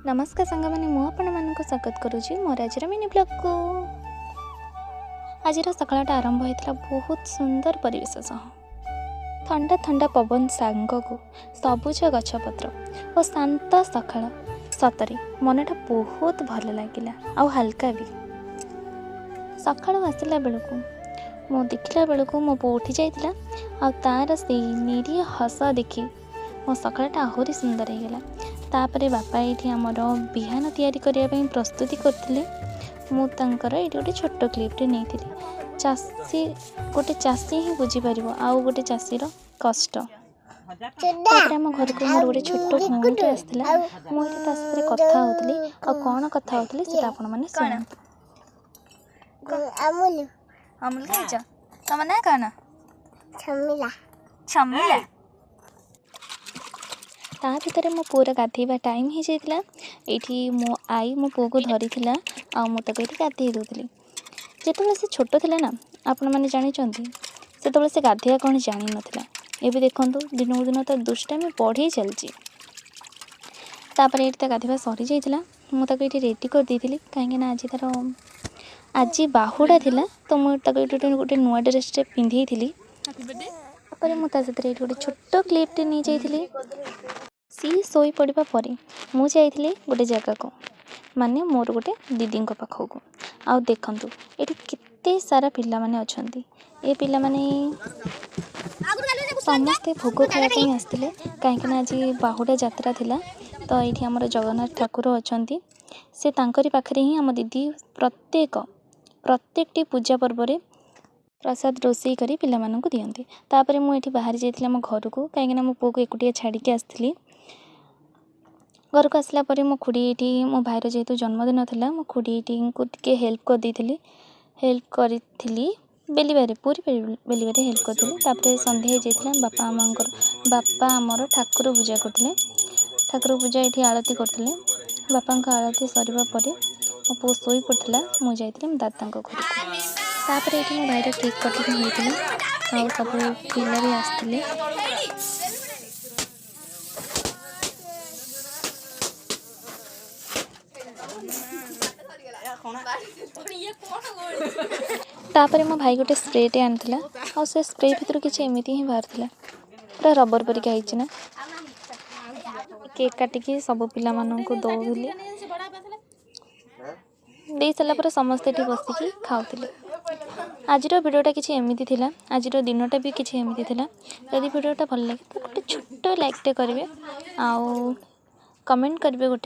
ନମସ୍କାର ସାଙ୍ଗମାନେ, ମୁଁ ଆପଣମାନଙ୍କୁ ସ୍ୱାଗତ କରୁଛି ମୋର ଆଜିର ମିନି ବ୍ଲଗ୍କୁ। ଆଜିର ସକାଳଟା ଆରମ୍ଭ ହୋଇଥିଲା ବହୁତ ସୁନ୍ଦର ପରିବେଶ ସହ। ଥଣ୍ଡା ଥଣ୍ଡା ପବନ ସାଙ୍ଗକୁ ସବୁଜ ଗଛପତ୍ର ଓ ଶାନ୍ତ ସକାଳ, ସତରେ ମନଟା ବହୁତ ଭଲ ଲାଗିଲା ଆଉ ହାଲକା ବି। ସକାଳୁ ଆସିଲା ବେଳକୁ ମୁଁ ଦେଖିଲା ବେଳକୁ ମୋ ପୁଅ ଉଠି ଯାଇଥିଲା ଆଉ ତା'ର ସେଇ ନିରୀହ ହସ ଦେଖି ମୋ ସକାଳଟା ଆହୁରି ସୁନ୍ଦର ହେଇଗଲା। ତାପରେ ବାପା ଏଇଠି ଆମର ବିହାନ ତିଆରି କରିବା ପାଇଁ ପ୍ରସ୍ତୁତି କରୁଥିଲେ। ମୁଁ ତାଙ୍କର ଏଇଠି ଗୋଟେ ଛୋଟ କ୍ଲିପ୍ଟେ ନେଇଥିଲି। ଚାଷୀ, ଗୋଟେ ଚାଷୀ ହିଁ ବୁଝିପାରିବ ଆଉ ଗୋଟେ ଚାଷୀର କଷ୍ଟ। ତାପରେ ଆମ ଘରକୁ ମୋର ଗୋଟେ ଛୋଟ ଭଉଣୀଟେ ଆସିଥିଲା। ମୁଁ ଏଇଠି ତା ସାଥିରେ କଥା ହେଉଥିଲି ଆଉ କ'ଣ କଥା ହେଉଥିଲି ସେଟା ଆପଣମାନେ ଶୁଣନ୍ତୁ। ଅମୁଲ। ଅମୁଲ ଖାଇଛ? ତମ ନାଁ କ'ଣ? ଛମିଲା। ଛମିଲା। ତା ଭିତରେ ମୋ ପୁଅର ଗାଧେଇବା ଟାଇମ୍ ହେଇଯାଇଥିଲା। ଏଇଠି ମୋ ଆଈ ମୋ ପୁଅକୁ ଧରିଥିଲା ଆଉ ମୁଁ ତାକୁ ଏଇଠି ଗାଧେଇ ଦେଉଥିଲି। ଯେତେବେଳେ ସେ ଛୋଟ ଥିଲା ନା, ଆପଣମାନେ ଜାଣିଛନ୍ତି, ସେତେବେଳେ ସେ ଗାଧେଇବା କ'ଣ ଜାଣିନଥିଲା। ଏବେ ଦେଖନ୍ତୁ, ଦିନକୁ ଦିନ ତା ଦୁଷ୍ଟାମି ବଢ଼ି ଚାଲିଛି। ତାପରେ ଏଇଠି ତା ଗାଧେଇବା ସରିଯାଇଥିଲା। ମୁଁ ତାକୁ ଏଇଠି ରେଡ଼ି କରିଦେଇଥିଲି, କାହିଁକିନା ଆଜି ତା'ର ଆଜି ବାହୁଡ଼ା ଥିଲା। ତ ମୁଁ ତାକୁ ଏଇଠି ଗୋଟେ ନୂଆ ଡ୍ରେସ୍ଟେ ପିନ୍ଧେଇଥିଲି। ତାପରେ ମୁଁ ତା ସାଥିରେ ଏଇଠି ଗୋଟେ ଛୋଟ କ୍ଲିପ୍ଟେ ନେଇଯାଇଥିଲି। ସିଏ ଶୋଇପଡ଼ିବା ପରେ ମୁଁ ଯାଇଥିଲି ଗୋଟେ ଜାଗାକୁ, ମାନେ ମୋର ଗୋଟେ ଦିଦିଙ୍କ ପାଖକୁ। ଆଉ ଦେଖନ୍ତୁ, ଏଠି କେତେ ସାରା ପିଲାମାନେ ଅଛନ୍ତି। ଏ ପିଲାମାନେ ସମସ୍ତେ ଭୋଗ ଖାଇବା ପାଇଁ ଆସିଥିଲେ, କାହିଁକିନା ଆଜି ବାହୁଡ଼ା ଯାତ୍ରା ଥିଲା। ତ ଏଇଠି ଆମର ଜଗନ୍ନାଥ ଠାକୁର ଅଛନ୍ତି। ସେ ତାଙ୍କରି ପାଖରେ ହିଁ ଆମ ଦିଦି ପ୍ରତ୍ୟେକଟି ପୂଜା ପର୍ବରେ ପ୍ରସାଦ ରୋଷେଇ କରି ପିଲାମାନଙ୍କୁ ଦିଅନ୍ତି। ତାପରେ ମୁଁ ଏଠି ବାହାରି ଯାଇଥିଲି ଆମ ଘରକୁ, କାହିଁକିନା ମୋ ପୁଅକୁ ଏକୁଟିଆ ଛାଡ଼ିକି ଆସିଥିଲି। ଘରକୁ ଆସିଲା ପରେ ମୋ ଖୁଡ଼ି ଏଇଠି, ମୋ ଭାଇର ଯେହେତୁ ଜନ୍ମଦିନ ଥିଲା, ମୋ ଖୁଡ଼ି ଏଇଠିଙ୍କୁ ଟିକେ ହେଲ୍ପ କରିଦେଇଥିଲି, ହେଲ୍ପ କରିଥିଲି ବେଲିବାରେ, ପୁରୀ ବେଲିବାରେ ହେଲ୍ପ କରିଥିଲି। ତାପରେ ସନ୍ଧ୍ୟା ହେଇଯାଇଥିଲା। ବାପା ମାଆଙ୍କର, ବାପା ଆମର ଠାକୁର ପୂଜା କରୁଥିଲେ। ଠାକୁର ପୂଜା ଏଇଠି ଆଳତି କରୁଥିଲେ। ବାପାଙ୍କ ଆଳତି ସରିବା ପରେ ମୋ ପୁଅ ଶୋଇ ପଡ଼ିଥିଲା। ମୁଁ ଯାଇଥିଲି ମୋ ଦାଦାଙ୍କ ଘରକୁ। ତାପରେ ଏଇଠି ମୋ ଭାଇର କେକ୍ କଟିଂ ହେଇଥିଲା ଆଉ ସବୁ ପିଲା ବି ଆସିଥିଲେ। ତାପରେ ମୋ ଭାଇ ଗୋଟେ ସ୍ପ୍ରେଟେ ଆଣିଥିଲା ଆଉ ସେ ସ୍ପ୍ରେ ଭିତରୁ କିଛି ଏମିତି ହିଁ ବାହାରିଥିଲା। ପୁରା ରବର ପରିକା ହେଇଛି ନା। କେକ୍ କାଟିକି ସବୁ ପିଲାମାନଙ୍କୁ ଦେଉଥିଲି। ଦେଇ ସାରିଲା ପରେ ସମସ୍ତେ ଏଠି ବସିକି ଖାଉଥିଲେ। ଆଜିର ଭିଡ଼ିଓଟା କିଛି ଏମିତି ଥିଲା। ଆଜିର ଦିନଟା ବି କିଛି ଏମିତି ଥିଲା। ଯଦି ଭିଡ଼ିଓଟା ଭଲ ଲାଗେ ତ ଗୋଟେ ଛୋଟ ଲାଇକ୍ଟେ କରିବେ ଆଉ କମେଣ୍ଟ କରିବେ ଗୋଟେ।